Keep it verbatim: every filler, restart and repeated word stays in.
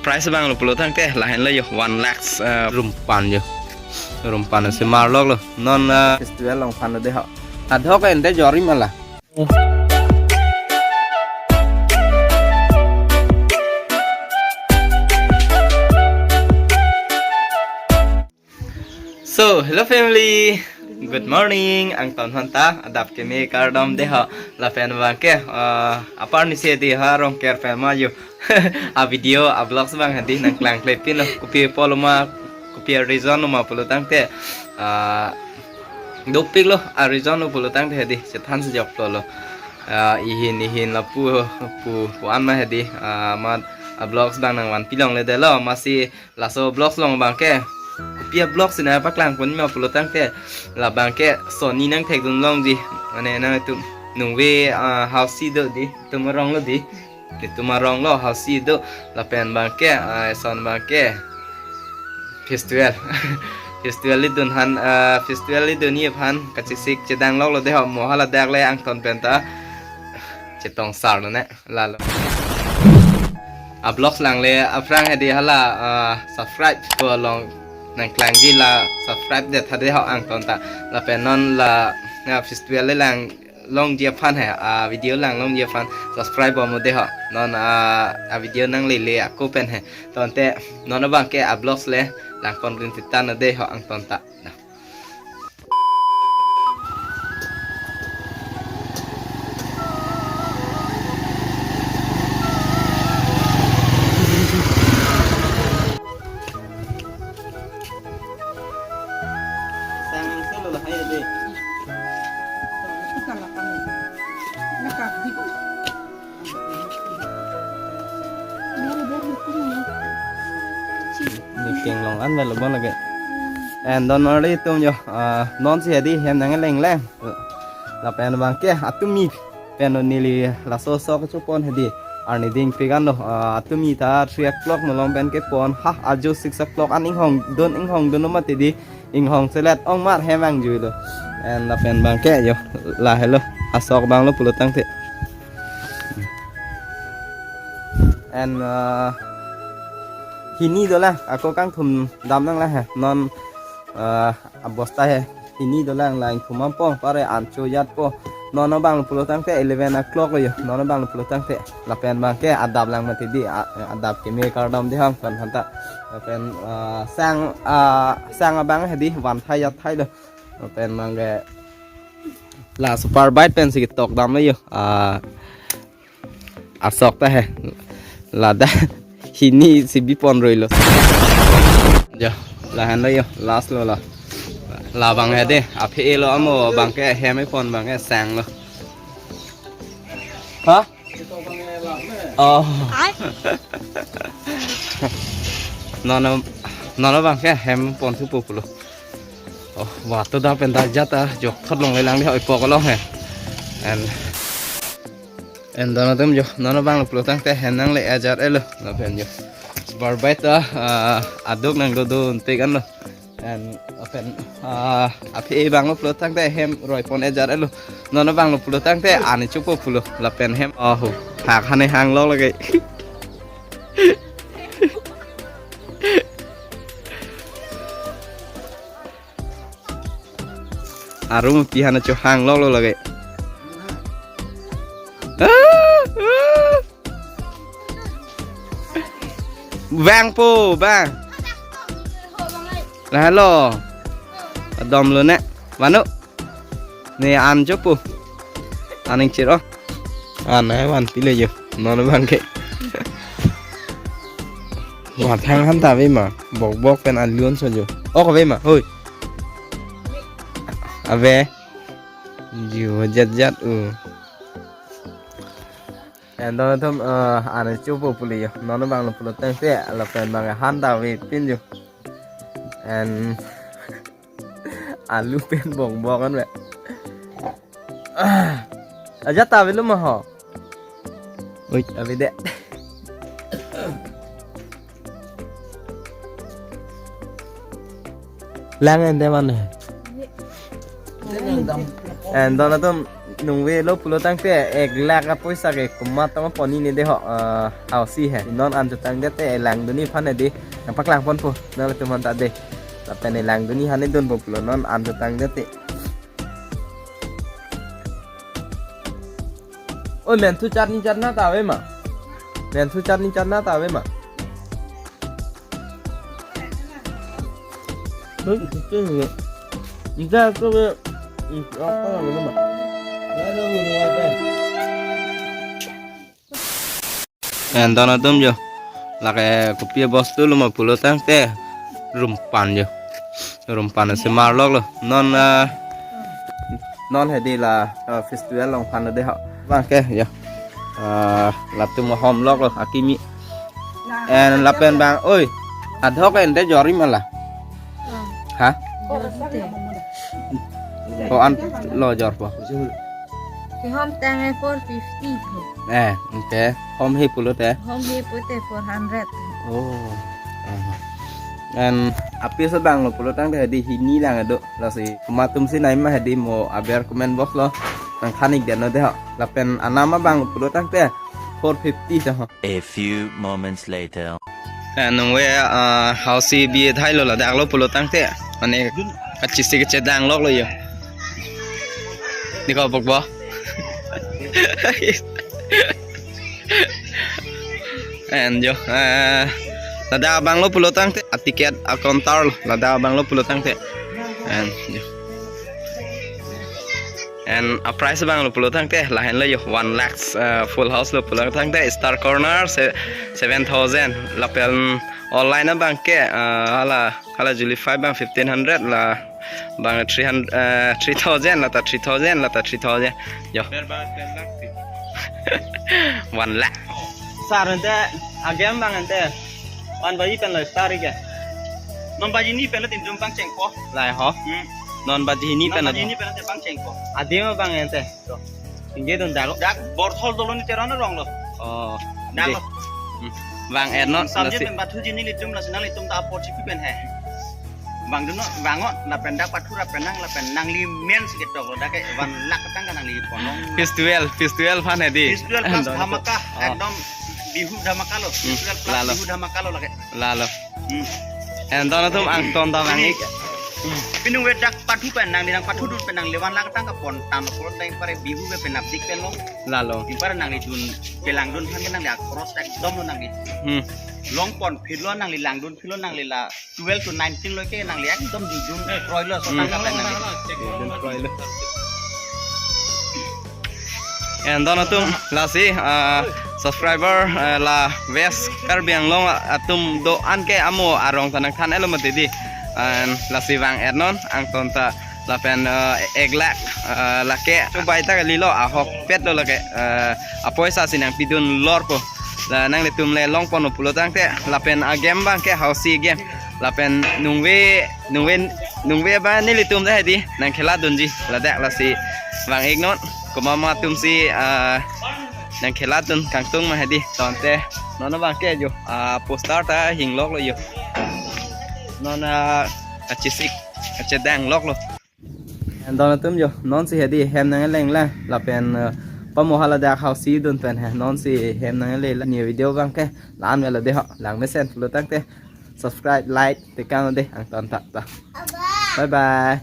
Prize abang lo pulo tangte lahenlo yo, one lakhs, eh, rumpan yo. Rumpan si marlok lo. Non, eh, festival along aphan lo dei ho. Adhok ente jori mala. So, hello family. Good morning. Angton aphanta adap keme kardom dei ho. Lapen abangke, eh, apar ni si dei ha Rongker pen ma yo. A video, a vlogs abang hedi nangklang klepin lo. Kopi apotlo ma, kopi a reason lo ma pulo tangte, ah, dopik lo, a reason lo pulo tangte hedi chethan sejok lo lo. Ah, ihin ihin lapu pu pu an ma hedi, ah, amat a vlogs abang nangvanpi longle dei lo, amatsi laso vlogs along abangke kopi a vlogs si nangpaklang pon ma pulo tangte, labangke soni nangthekdun longji, mane nangtum nungve, ah, hausi do dei, itum arong lo dei, itum arong lo hausi do, lapen abangke, ah, eson abangke festival. Festival lidun aphan, ah, festival lidunji aphan kachiksik chedang lok lo dei ho, mo haladak le angton penta chetongsar lo ne. Lalo. A vlogs langle aphrang hedi hala, ah, subscribe pu along nangklangji, la subscribe det tha dei ho angton ta. Lapen non la, ah, festival le lang longji aphan he, ah, video lang longji aphan subscribe bom dei ho. Non, ah, a video nanglele ako pen he. Tangte non abangke a vlogs le lang pon rin titan dei ho angton ta. Ni keng long an velo bon lake. And don early tum yo, ah, non si hedi hem nang leng leng. Lapen abangke atumi pen neli laso sok chopon hedi. Arni dingpik an lo, ah, atumi ta three o'clock malom pen kepon. Ha, ajo six o'clock an inghong dun, inghong dun lo mati dei. Inghong selet ong mar hem angjui lo. And lapen abangke yo, lahelo. Asok abang lo pulo tangte. And, uh, hini dolang, ako kangthum dam nanglang he. Non, uh, abosta he. Hini dolang, la ingthum ampong, pare an chojatpo. Non abang pulo tangte eleven o'clock lo yo. Non abang pulo tangte. Lapen abangke adap lang mati dei, a-, adap keme kardom dei ho angton aphanta. Lapen, uh, sang, uh, sang abang hedi van thai jat thai lo. Lapen abangke la super bike pen si ketok dam lo yo. Ah, asok ta he. Ladak hini si bipon roi lo. Jo, lahenlo yo, last lo la. Labang hedi, aphi lo amo abangke hem epon abangke sang lo. Ha? Oh. Nono, nono abangke hem pon thupo pulo. Oh, wah, to da pen da jat ta jokthot longle lang dei ho ipok along he. And, and don atum jo, nono abang pulo tangte hem nangle ajar elo, lapen jo. Super bike ta, ah, aduk nangdodun tik an lo. And lapen, ah, aphi abang lo pulo tangte hem roi pon ajar elo. Nono abang lo pulo tangte ani chopo pulo. Lapen hem, oh, hak hane hang lo lake. Arum pi hana cho hang lok lo lake. Bang po, bang. Lahelo. Adom lo ne. Manu. Ne an chopo. Aning chiro. An ai vanpi le jo. Nono abangke. Wa thang han ta ave ma. Bok bok pen alun so jo. Ok ave ma. Hoi. Ave. Jo jat jat u. And don atum, eh, ani chopo pulo yo. Nono abang lo pulo tangte lapen abang han ta avepin jo. And alu pen bok bok an ve. Ajat ta avelo ma ho. Oi, ave dei. Lang ente mane. And don atum Nungvelo pulo tangte ek lakh apoisa ke komat tong pon-i ne de ho, ah, housie he. Non an chotangdet te langdunji aphan hedi nangpaklang ponpo nanglitum aphan ta de. Lapen langdunji aphan ne dunpo pulo non an chotangdet te. Oi, menthu chutney chutney ta ave ma? Menthu chutney chutney ta ave ma? Oi, itu tuh. Enggak, tuh, ya. Ih, apa namanya, Mak? Ada minum apa? En, don atum jo. Lake kopi bostu lo ma pulo tangte rumpan jo. Rumpan si marlok lo. Non, eh, non hedi la, eh, festival along aphan de ho. Bang ke jo. Eh, latum homlok lo akimi. En lapen bang, oi. Adhok ente jor-i ma la. Ha? Ko-an lo jorpo? Kehom tangte four fifty. Eh, okay. Hom he pulote? Hom he pulote four hundred. Oh. Aha. En api abang lo pulo tangte hedi hini lang do. Lasi komat atum si nangji ma hedi mo aber comment box lo. Nangthan-ik den non de ho. Lapen anam abang lo pulo tangte four fifty de ho. A few moments later. Eh, nungve, ah, housie bi thailo ladak lo pulo tangte. Mane kachesik kachedang lok lo jo. Ni ko bok bo. En jo, eh, ladak abang lo pulo tangte, a ticket a counter lo, ladak abang lo pulo tangte. En jo. En a price abang lo pulo tangte, lahenlo jo, one lakh, eh, full house lo pulo tangte, Star Corner, se-, seven thousand, lapen online abang ke, eh, hala, hala Julify abang fifteen hundred, la abang three hundred, eh, three thousand, lata three thousand, lata three thousand. Jo. One lakh. Sir, ente, a game abang ente. One baji pen lo start ke. Non baji hini pen lo tim jum pangchengpo. Lahai ho. Hmm. Non baji hini pen lo. Non baji hini pen lo tim pangchengpo. Adim abang ente. To. Tingge dun dalo. Dak Borthol dolo ni Teron arong lo. Oh. Dak de. Lo. Hmm. Bang Ernon, samjit lasi pen pathuji nelitum lasi nanglitum ta apor chipi pen he. Bang dunnon, bang on, lapen dak pathu ra pen nang, lapen nangli men si ketok lo, dak ke one lakh tangka nangli ponlong. Festival, festival aphan hedi. Festival plus dhamaka, oh, ekdom Bihu dhamaka lo. Hmm, festival plus lalo. Bihu dhamaka lo lake. Lalo. Hmm. En don atum angton ta nangik. Pini, hmm, pini nungve dak pathu pen nangli nang pathu dun pen nangli one lakh tangka pon tam lo, pon tang pare Bihu ke pen apdik pen lo. Lalo. Pare nangli dun kelang dun aphan ke nangli akros ekdom lo nangli. Hmm. Long pon phirlo nangli lang dun phirlo nangli la twelve to nineteen lo ke nangli ekdom dun dun kroi lo, so tangka pen nangli. Dun kroi lo. En don atum lasi, ah, subscriber, ah, la West Karbi Anglong atum do-an ke amo arong ta nangthan-et lo mati di. En lasi bang Ernon angton ta lapen, ah, ek lakh, ah, lake chobai ta kalilo ahokpet lo lake, ah, apoisa si nangpidun lorpo. La nanglitum le long ponpo pulo tangte lapen a game abang ke housie game. Lapen nungve, nungve, nungve abang nelitum ta hedi nangkhela dunji ladak lasi bang-ik non. Komat ma atum si, ah, nangkhela dun kangtung ma hedi. Tangte non abang ke jo, ah, poster ta hinglok lo jo. Non, ah, kachesik kachedang lok lo. En don atum jo, non si hedi hem nang-eleng lang, lapen, eh, pamo hala dak housie dun pen he, non si hem nang-ele lang. Ne video abang ke la-an velo de ho, lang mesen pulo tangte subscribe, like tekang de, angton ta ta. Bye bye.